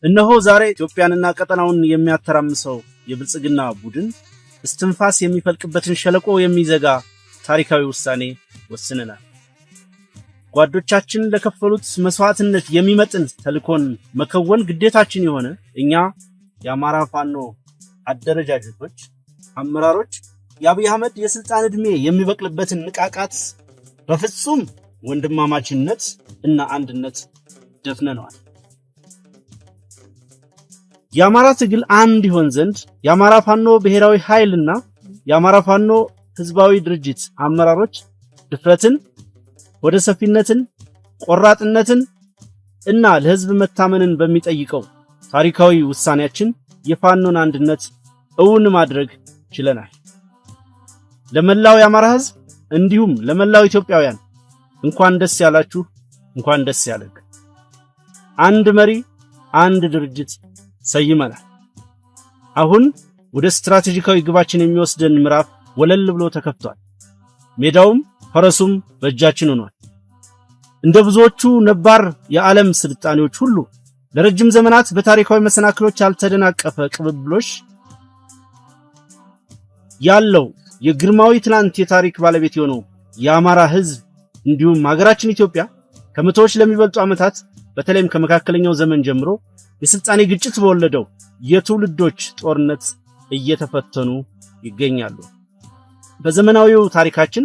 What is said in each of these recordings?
እነሆ ዛሬ ኢትዮጵያንና ቀጠናውን የሚያተራምሰው የብልጽግና ቡድን እስትንፋስ የሚፈልቅበትን ሸለቆ የሚዘጋ ታሪካዊ ውሳኔ ወስነናል። ጓዶቻችን ለከፈሉት መስዋዕትነት የሚመጥን ተልእኮን መከወን ግዴታችን የሆነ እኛ የአማራ ፋኖ አደረጃጀቶች፣ አመራሮች የአብይ አህመድ የስልጣን ዕድሜ የሚበቅልበትን ንቃቃት በፍጹም ወንድማማችነት እና አንድነት ደፍነነዋል። የአማራ ትግል አንድ ይሆን ዘንድ የአማራ ፋኖ ብሔራዊ ኃይልና የአማራ ፋኖ ህዝባዊ ድርጅት አመራሮች ድፍረትን፣ ወደ ሰፊነትን፣ ቆራጥነትን እና ለህዝብ መታመንን በሚጠይቀው ታሪካዊ ውሳኔያችን የፋኖን አንድነት እውን ማድረግ ችለናል። ለመላው የአማራ ህዝብ እንዲሁም ለመላው ኢትዮጵያውያን እንኳን ደስ ያላችሁ፣ እንኳን ደስ ያለን። አንድ መሪ፣ አንድ ድርጅት ሰይመናል። አሁን ወደ ስትራቴጂካዊ ግባችን የሚወስደን ምዕራፍ ወለል ብሎ ተከፍቷል። ሜዳውም ፈረሱም በእጃችን ሆኗል። እንደ ብዙዎቹ ነባር የዓለም ስልጣኔዎች ሁሉ ለረጅም ዘመናት በታሪካዊ መሰናክሎች ያልተደናቀፈ ቅብብሎሽ ያለው የግርማዊ ትናንት የታሪክ ባለቤት የሆነው የአማራ ሕዝብ እንዲሁም ሀገራችን ኢትዮጵያ ከመቶዎች ለሚበልጡ ዓመታት በተለይም ከመካከለኛው ዘመን ጀምሮ የስልጣኔ ግጭት በወለደው የትውልዶች ጦርነት እየተፈተኑ ይገኛሉ። በዘመናዊው ታሪካችን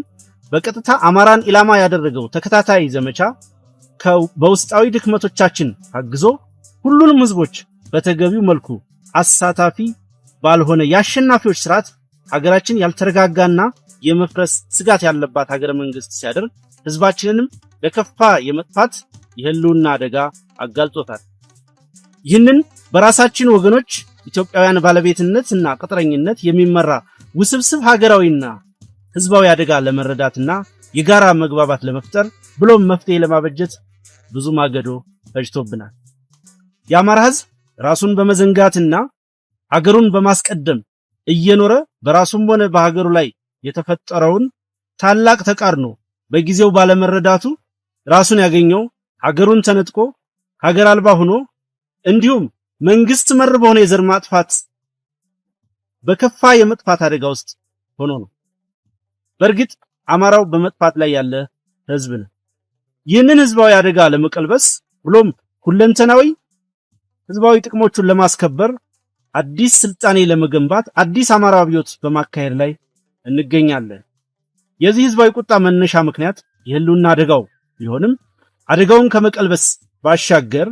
በቀጥታ አማራን ኢላማ ያደረገው ተከታታይ ዘመቻ በውስጣዊ ድክመቶቻችን ታግዞ ሁሉንም ህዝቦች በተገቢው መልኩ አሳታፊ ባልሆነ የአሸናፊዎች ስርዓት ሀገራችን ያልተረጋጋና የመፍረስ ስጋት ያለባት ሀገረ መንግስት ሲያደርግ ህዝባችንንም ለከፋ የመጥፋት የህልውና አደጋ አጋልጦታል። ይህንን በራሳችን ወገኖች ኢትዮጵያውያን ባለቤትነት እና ቅጥረኝነት የሚመራ ውስብስብ ሀገራዊና ህዝባዊ አደጋ ለመረዳትና የጋራ መግባባት ለመፍጠር ብሎም መፍትሄ ለማበጀት ብዙ ማገዶ ፈጅቶብናል። የአማራ ህዝብ ራሱን በመዘንጋትና ሀገሩን በማስቀደም እየኖረ በራሱም ሆነ በሀገሩ ላይ የተፈጠረውን ታላቅ ተቃርኖ በጊዜው ባለመረዳቱ ራሱን ያገኘው ሀገሩን ተነጥቆ ሀገር አልባ ሆኖ እንዲሁም መንግስት መር በሆነ የዘር ማጥፋት በከፋ የመጥፋት አደጋ ውስጥ ሆኖ ነው። በእርግጥ አማራው በመጥፋት ላይ ያለ ህዝብ ነው። ይህንን ህዝባዊ አደጋ ለመቀልበስ ብሎም ሁለንተናዊ ህዝባዊ ጥቅሞቹን ለማስከበር አዲስ ስልጣኔ ለመገንባት አዲስ አማራ አብዮት በማካሄድ ላይ እንገኛለን። የዚህ ህዝባዊ ቁጣ መነሻ ምክንያት የህልውና አደጋው ቢሆንም አደጋውን ከመቀልበስ ባሻገር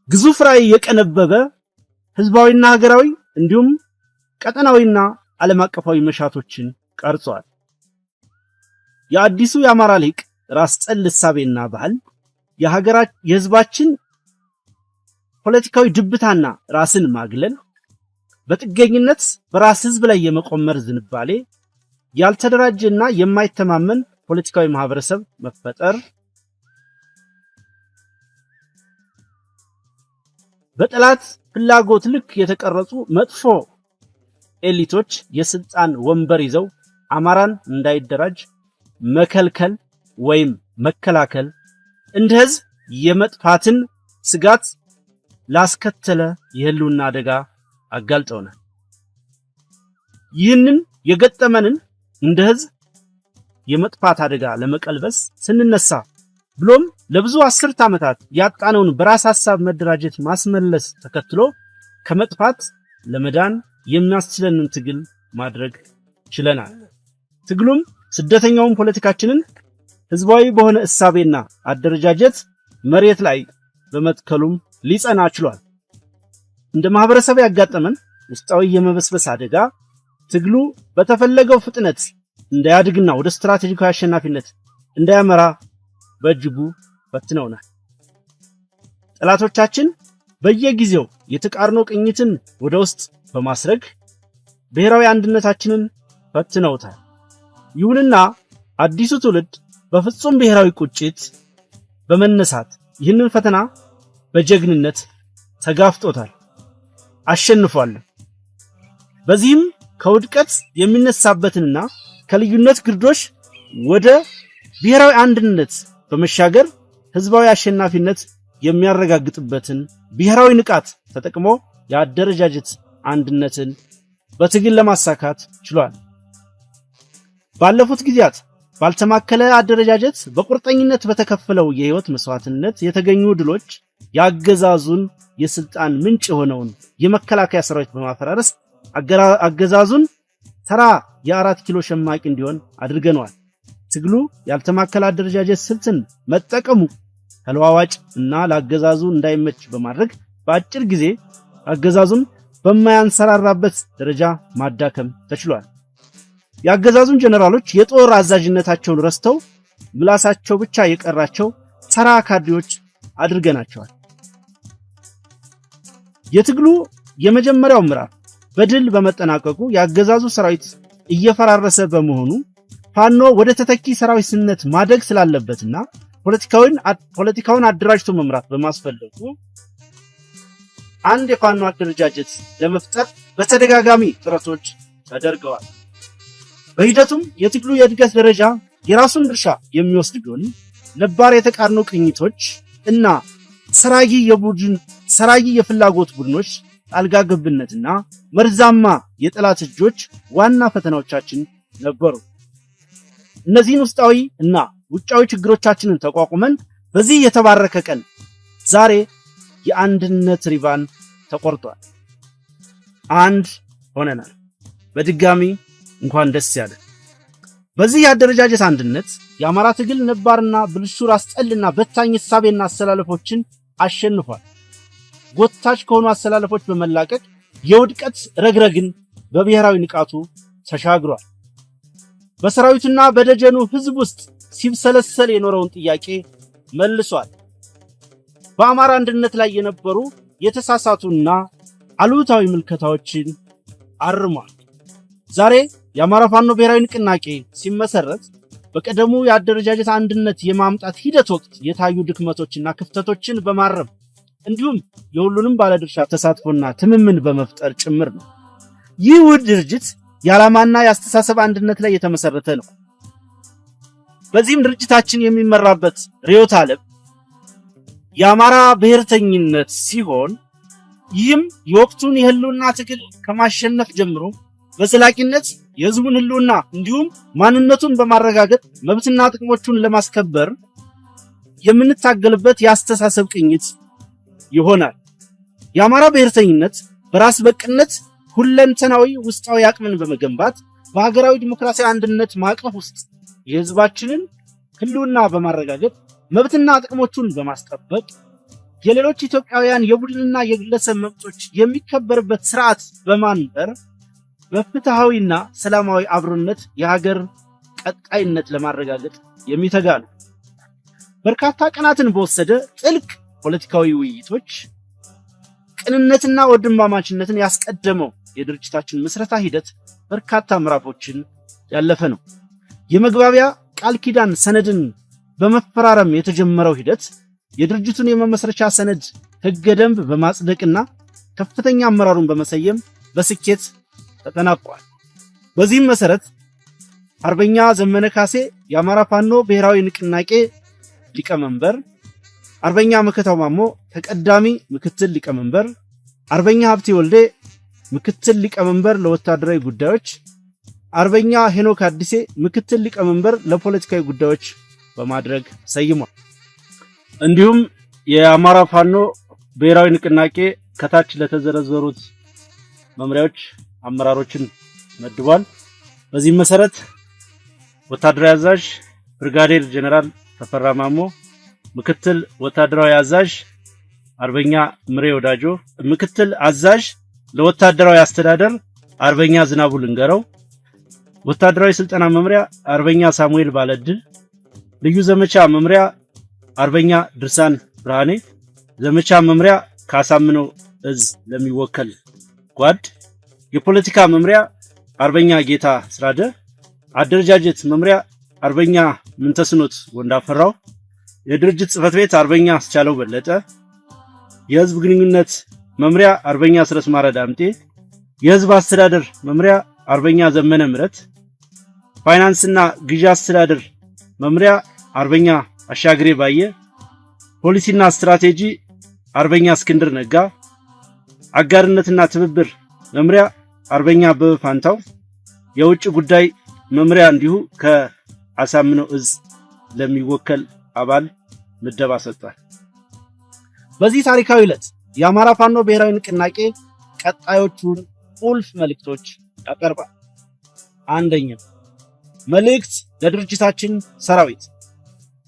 ግዙፍ ራዕይ የቀነበበ ህዝባዊና ሀገራዊ እንዲሁም ቀጠናዊና ዓለም አቀፋዊ መሻቶችን ቀርጿል። የአዲሱ የአማራ ሊቅ ራስ ጠል እሳቤና ባህል የህዝባችን ፖለቲካዊ ድብታና ራስን ማግለል፣ በጥገኝነት በራስ ህዝብ ላይ የመቆመር ዝንባሌ፣ ያልተደራጀና የማይተማመን ፖለቲካዊ ማህበረሰብ መፈጠር፣ በጠላት ፍላጎት ልክ የተቀረጹ መጥፎ ኤሊቶች የስልጣን ወንበር ይዘው አማራን እንዳይደራጅ መከልከል ወይም መከላከል እንደ ህዝብ የመጥፋትን ስጋት ላስከተለ የህልውና አደጋ አጋልጠውናል። ይህንን የገጠመንን እንደ ህዝብ የመጥፋት አደጋ ለመቀልበስ ስንነሳ ብሎም ለብዙ አስርት ዓመታት ያጣነውን በራስ ሐሳብ መደራጀት ማስመለስ ተከትሎ ከመጥፋት ለመዳን የሚያስችለንን ትግል ማድረግ ችለናል። ትግሉም ስደተኛውን ፖለቲካችንን ህዝባዊ በሆነ እሳቤና አደረጃጀት መሬት ላይ በመትከሉም ሊጸና ችሏል። እንደ ማህበረሰብ ያጋጠመን ውስጣዊ የመበስበስ አደጋ ትግሉ በተፈለገው ፍጥነት እንዳያድግና ወደ ስትራቴጂካዊ አሸናፊነት እንዳያመራ በእጅጉ ፈትነውናል። ጠላቶቻችን በየጊዜው የተቃርኖ ቅኝትን ወደ ውስጥ በማስረግ ብሔራዊ አንድነታችንን ፈትነውታል። ይሁንና አዲሱ ትውልድ በፍጹም ብሔራዊ ቁጭት በመነሳት ይህንን ፈተና በጀግንነት ተጋፍጦታል፣ አሸንፏል። በዚህም ከውድቀት የሚነሳበትንና ከልዩነት ግርዶሽ ወደ ብሔራዊ አንድነት በመሻገር ህዝባዊ አሸናፊነት የሚያረጋግጥበትን ብሔራዊ ንቃት ተጠቅሞ የአደረጃጀት አንድነትን በትግል ለማሳካት ችሏል። ባለፉት ጊዜያት ባልተማከለ አደረጃጀት በቁርጠኝነት በተከፈለው የህይወት መስዋዕትነት የተገኙ ድሎች የአገዛዙን የስልጣን ምንጭ የሆነውን የመከላከያ ሰራዊት በማፈራረስ አገዛዙን ተራ የ4 ኪሎ ሸማቂ እንዲሆን አድርገነዋል። ትግሉ ያልተማከለ አደረጃጀት ስልትን መጠቀሙ ተለዋዋጭ እና ለአገዛዙ እንዳይመች በማድረግ በአጭር ጊዜ አገዛዙን በማያንሰራራበት ደረጃ ማዳከም ተችሏል። የአገዛዙን ጀነራሎች የጦር አዛዥነታቸውን ረስተው ምላሳቸው ብቻ የቀራቸው ተራ ካድሬዎች አድርገናቸዋል። የትግሉ የመጀመሪያው ምዕራፍ በድል በመጠናቀቁ የአገዛዙ ሰራዊት እየፈራረሰ በመሆኑ ፋኖ ወደ ተተኪ ሰራዊትነት ማደግ ስላለበትና ፖለቲካውን አደራጅቶ መምራት በማስፈለጉ አንድ የፋኖ አደረጃጀት ለመፍጠር በተደጋጋሚ ጥረቶች ተደርገዋል። በሂደቱም የትግሉ የእድገት ደረጃ የራሱን ድርሻ የሚወስድ ቢሆንም ነባር የተቃርኖ ቅኝቶች እና ሰራጊ የፍላጎት ቡድኖች ጣልቃ ገብነትና መርዛማ የጠላት እጆች ዋና ፈተናዎቻችን ነበሩ። እነዚህን ውስጣዊ እና ውጫዊ ችግሮቻችንን ተቋቁመን በዚህ የተባረከ ቀን ዛሬ የአንድነት ሪባን ተቆርጧል። አንድ ሆነናል። በድጋሚ እንኳን ደስ ያለን። በዚህ የአደረጃጀት አንድነት የአማራ ትግል ነባርና ብልሹ ራስ ጠልና በታኝ እሳቤና አሰላለፎችን አሸንፏል። ጎታች ከሆኑ አሰላለፎች በመላቀቅ የውድቀት ረግረግን በብሔራዊ ንቃቱ ተሻግሯል። በሰራዊቱና በደጀኑ ሕዝብ ውስጥ ሲብሰለሰል የኖረውን ጥያቄ መልሷል። በአማራ አንድነት ላይ የነበሩ የተሳሳቱና አሉታዊ ምልከታዎችን አርሟል። ዛሬ የአማራ ፋኖ ብሔራዊ ንቅናቄ ሲመሰረት በቀደሙ የአደረጃጀት አንድነት የማምጣት ሂደት ወቅት የታዩ ድክመቶችና ክፍተቶችን በማረም እንዲሁም የሁሉንም ባለድርሻ ተሳትፎና ትምምን በመፍጠር ጭምር ነው። ይህ ውህድ ድርጅት የዓላማና የአስተሳሰብ አንድነት ላይ የተመሰረተ ነው። በዚህም ድርጅታችን የሚመራበት ርዕዮተ ዓለም የአማራ ብሔርተኝነት ሲሆን ይህም የወቅቱን የህልውና ትግል ከማሸነፍ ጀምሮ በዘላቂነት የህዝቡን ህልውና እንዲሁም ማንነቱን በማረጋገጥ መብትና ጥቅሞቹን ለማስከበር የምንታገልበት የአስተሳሰብ ቅኝት ይሆናል። የአማራ ብሔርተኝነት በራስ በቅነት ሁለንተናዊ ውስጣዊ አቅምን በመገንባት በሀገራዊ ዲሞክራሲያዊ አንድነት ማዕቀፍ ውስጥ የህዝባችንን ህልውና በማረጋገጥ መብትና ጥቅሞቹን በማስጠበቅ የሌሎች ኢትዮጵያውያን የቡድንና የግለሰብ መብቶች የሚከበርበት ስርዓት በማንበር በፍትሃዊና ሰላማዊ አብሮነት የሀገር ቀጣይነት ለማረጋገጥ የሚተጋ ነው። በርካታ ቀናትን በወሰደ ጥልቅ ፖለቲካዊ ውይይቶች ቅንነትና ወንድማማችነትን ያስቀደመው የድርጅታችን ምስረታ ሂደት በርካታ ምዕራፎችን ያለፈ ነው። የመግባቢያ ቃል ኪዳን ሰነድን በመፈራረም የተጀመረው ሂደት የድርጅቱን የመመስረቻ ሰነድ ህገ ደንብ በማጽደቅና ከፍተኛ አመራሩን በመሰየም በስኬት ተጠናቋል። በዚህም መሰረት አርበኛ ዘመነ ካሴ የአማራ ፋኖ ብሔራዊ ንቅናቄ ሊቀመንበር፣ አርበኛ መከታው ማሞ ተቀዳሚ ምክትል ሊቀመንበር፣ አርበኛ ሀብቴ ወልዴ ምክትል ሊቀመንበር ለወታደራዊ ጉዳዮች፣ አርበኛ ሄኖክ አዲሴ ምክትል ሊቀመንበር ለፖለቲካዊ ጉዳዮች በማድረግ ሰይሟል። እንዲሁም የአማራ ፋኖ ብሔራዊ ንቅናቄ ከታች ለተዘረዘሩት መምሪያዎች አመራሮችን መድቧል። በዚህም መሰረት ወታደራዊ አዛዥ ብርጋዴር ጀነራል ተፈራ ማሞ፣ ምክትል ወታደራዊ አዛዥ አርበኛ ምሬ ወዳጆ፣ ምክትል አዛዥ ለወታደራዊ አስተዳደር አርበኛ ዝናቡ ልንገረው፣ ወታደራዊ ስልጠና መምሪያ አርበኛ ሳሙኤል ባለድል፣ ልዩ ዘመቻ መምሪያ አርበኛ ድርሳን ብርሃኔ፣ ዘመቻ መምሪያ ካሳምነው እዝ ለሚወከል ጓድ፣ የፖለቲካ መምሪያ አርበኛ ጌታ ስራደ፣ አደረጃጀት መምሪያ አርበኛ ምንተስኖት ወንዳፈራው፣ የድርጅት ጽህፈት ቤት አርበኛ አስቻለው በለጠ፣ የህዝብ ግንኙነት መምሪያ አርበኛ አስረስ ማረ ዳምጤ፣ የህዝብ አስተዳደር መምሪያ አርበኛ ዘመነ ምረት፣ ፋይናንስና ግዢ አስተዳደር መምሪያ አርበኛ አሻግሬ ባየ፣ ፖሊሲና ስትራቴጂ አርበኛ እስክንድር ነጋ፣ አጋርነትና ትብብር መምሪያ አርበኛ አበበ ፋንታው፣ የውጭ ጉዳይ መምሪያ እንዲሁ ከአሳምነው እዝ ለሚወከል አባል ምደባ ሰጥቷል። በዚህ ታሪካዊ ዕለት የአማራ ፋኖ ብሔራዊ ንቅናቄ ቀጣዮቹን ቁልፍ መልእክቶች ያቀርባል። አንደኛ፣ መልእክት ለድርጅታችን ሰራዊት።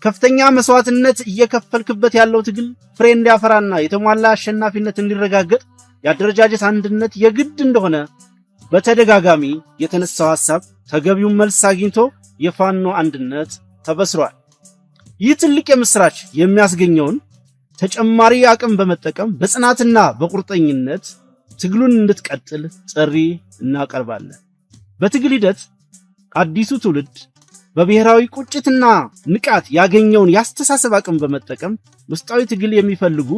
ከፍተኛ መስዋዕትነት እየከፈልክበት ያለው ትግል ፍሬ እንዲያፈራና የተሟላ አሸናፊነት እንዲረጋገጥ የአደረጃጀት አንድነት የግድ እንደሆነ በተደጋጋሚ የተነሳው ሐሳብ ተገቢውን መልስ አግኝቶ የፋኖ አንድነት ተበስሯል። ይህ ትልቅ የምስራች የሚያስገኘውን ተጨማሪ አቅም በመጠቀም በጽናትና በቁርጠኝነት ትግሉን እንድትቀጥል ጥሪ እናቀርባለን። በትግል ሂደት አዲሱ ትውልድ በብሔራዊ ቁጭትና ንቃት ያገኘውን የአስተሳሰብ አቅም በመጠቀም ውስጣዊ ትግል የሚፈልጉ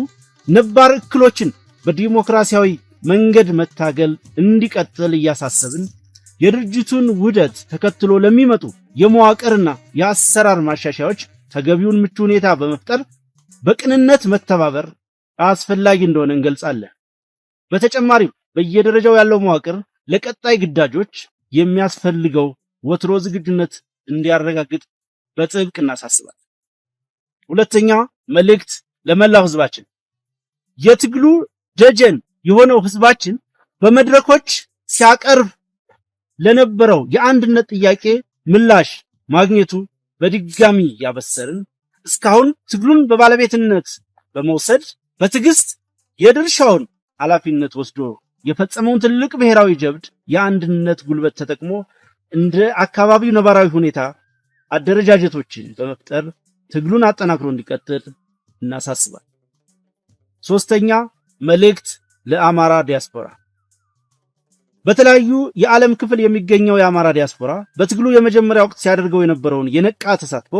ነባር እክሎችን በዲሞክራሲያዊ መንገድ መታገል እንዲቀጥል እያሳሰብን፣ የድርጅቱን ውህደት ተከትሎ ለሚመጡ የመዋቅርና የአሰራር ማሻሻያዎች ተገቢውን ምቹ ሁኔታ በመፍጠር በቅንነት መተባበር አስፈላጊ እንደሆነ እንገልጻለን። በተጨማሪም በየደረጃው ያለው መዋቅር ለቀጣይ ግዳጆች የሚያስፈልገው ወትሮ ዝግጁነት እንዲያረጋግጥ በጥብቅ እናሳስባለን። ሁለተኛ፣ መልእክት ለመላው ህዝባችን። የትግሉ ደጀን የሆነው ህዝባችን በመድረኮች ሲያቀርብ ለነበረው የአንድነት ጥያቄ ምላሽ ማግኘቱ በድጋሚ ያበሰርን፣ እስካሁን ትግሉን በባለቤትነት በመውሰድ በትዕግስት የድርሻውን ኃላፊነት ወስዶ የፈጸመውን ትልቅ ብሔራዊ ጀብድ የአንድነት ጉልበት ተጠቅሞ እንደ አካባቢው ነባራዊ ሁኔታ አደረጃጀቶችን በመፍጠር ትግሉን አጠናክሮ እንዲቀጥል እናሳስባል። ሶስተኛ፣ መልእክት ለአማራ ዲያስፖራ። በተለያዩ የዓለም ክፍል የሚገኘው የአማራ ዲያስፖራ በትግሉ የመጀመሪያ ወቅት ሲያደርገው የነበረውን የነቃ ተሳትፎ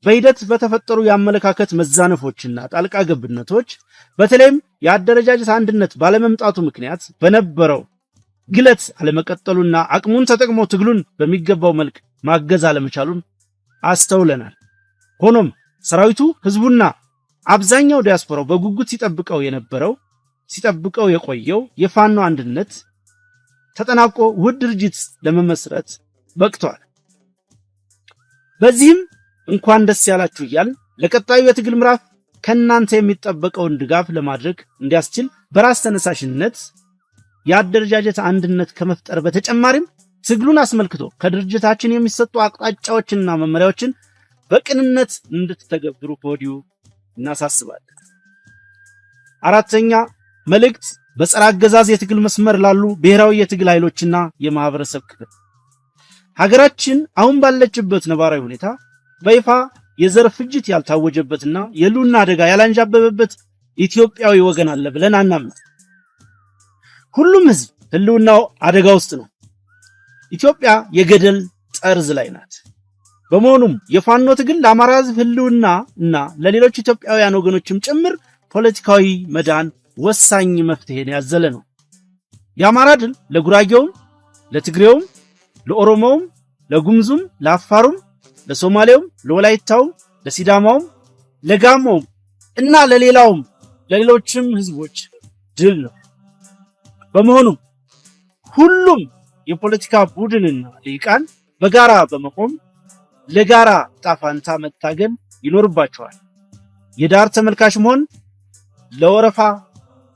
በሂደት በተፈጠሩ የአመለካከት መዛነፎችና ጣልቃ ገብነቶች፣ በተለይም የአደረጃጀት አንድነት ባለመምጣቱ ምክንያት በነበረው ግለት አለመቀጠሉና አቅሙን ተጠቅሞ ትግሉን በሚገባው መልክ ማገዝ አለመቻሉን አስተውለናል። ሆኖም ሰራዊቱ፣ ህዝቡና አብዛኛው ዲያስፖራው በጉጉት ሲጠብቀው የነበረው፣ ሲጠብቀው የቆየው የፋኖ አንድነት ተጠናቆ ውህድ ድርጅት ለመመስረት በቅቷል። በዚህም እንኳን ደስ ያላችሁ እያልን ለቀጣዩ የትግል ምዕራፍ ከእናንተ የሚጠበቀውን ድጋፍ ለማድረግ እንዲያስችል በራስ ተነሳሽነት የአደረጃጀት አንድነት ከመፍጠር በተጨማሪም ትግሉን አስመልክቶ ከድርጅታችን የሚሰጡ አቅጣጫዎችንና መመሪያዎችን በቅንነት እንድትተገብሩ ከወዲሁ እናሳስባለን። አራተኛ፣ መልእክት በጸረ አገዛዝ የትግል መስመር ላሉ ብሔራዊ የትግል ኃይሎችና የማህበረሰብ ክፍል። ሀገራችን አሁን ባለችበት ነባራዊ ሁኔታ በይፋ የዘር ፍጅት ያልታወጀበትና የህልውና አደጋ ያላንዣበበበት ኢትዮጵያዊ ወገን አለ ብለን አናምንም። ሁሉም ህዝብ ህልውናው አደጋ ውስጥ ነው። ኢትዮጵያ የገደል ጠርዝ ላይ ናት። በመሆኑም የፋኖ ትግል ለአማራ ህዝብ ህልውና እና ለሌሎች ኢትዮጵያውያን ወገኖችም ጭምር ፖለቲካዊ መዳን ወሳኝ መፍትሄን ያዘለ ነው። የአማራ ድል ለጉራጌውም፣ ለትግሬውም፣ ለኦሮሞውም፣ ለጉምዙም፣ ለአፋሩም፣ ለሶማሌውም፣ ለወላይታውም፣ ለሲዳማውም፣ ለጋሞውም እና ለሌላውም ለሌሎችም ህዝቦች ድል ነው። በመሆኑም ሁሉም የፖለቲካ ቡድንና ልሂቃን በጋራ በመቆም ለጋራ ጣፋንታ መታገል ይኖርባቸዋል። የዳር ተመልካች መሆን ለወረፋ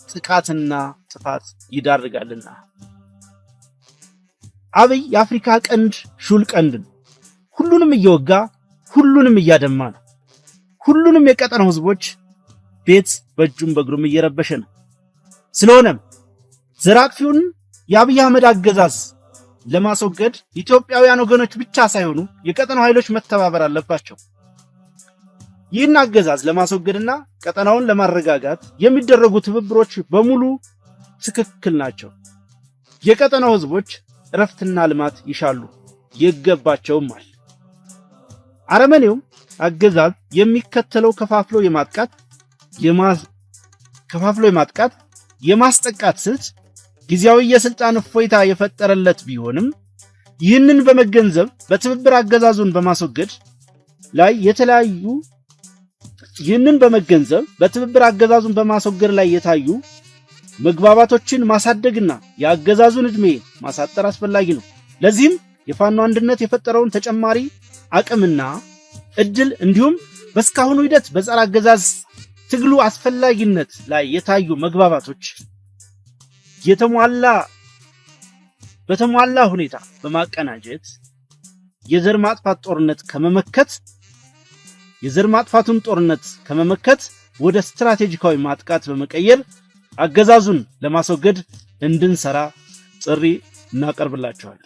ጥቃትና ጥፋት ይዳርጋልና። አብይ የአፍሪካ ቀንድ ሹል ቀንድ ነው። ሁሉንም እየወጋ ሁሉንም እያደማ ነው። ሁሉንም የቀጠናው ህዝቦች ቤት በእጁም በእግሩም እየረበሸ ነው። ስለሆነም ዘር አጥፊውን የአብይ አህመድ አገዛዝ ለማስወገድ ኢትዮጵያውያን ወገኖች ብቻ ሳይሆኑ የቀጠናው ኃይሎች መተባበር አለባቸው። ይህን አገዛዝ ለማስወገድና ቀጠናውን ለማረጋጋት የሚደረጉ ትብብሮች በሙሉ ትክክል ናቸው። የቀጠናው ህዝቦች እረፍትና ልማት ይሻሉ፣ ይገባቸውማል። አረመኔው አገዛዝ የሚከተለው ከፋፍሎ የማጥቃት የማስጠቃት ስልት ጊዜያዊ የስልጣን እፎይታ የፈጠረለት ቢሆንም፣ ይህንን በመገንዘብ በትብብር አገዛዙን በማስወገድ ላይ የተለያዩ ይህንን በመገንዘብ በትብብር አገዛዙን በማስወገድ ላይ የታዩ መግባባቶችን ማሳደግና የአገዛዙን ዕድሜ ማሳጠር አስፈላጊ ነው። ለዚህም የፋኖ አንድነት የፈጠረውን ተጨማሪ አቅምና እድል እንዲሁም በእስካሁኑ ሂደት በጸረ አገዛዝ ትግሉ አስፈላጊነት ላይ የታዩ መግባባቶች በተሟላ ሁኔታ በማቀናጀት የዘር ማጥፋቱን ጦርነት ከመመከት ወደ ስትራቴጂካዊ ማጥቃት በመቀየር አገዛዙን ለማስወገድ እንድንሰራ ጥሪ እናቀርብላችኋለን።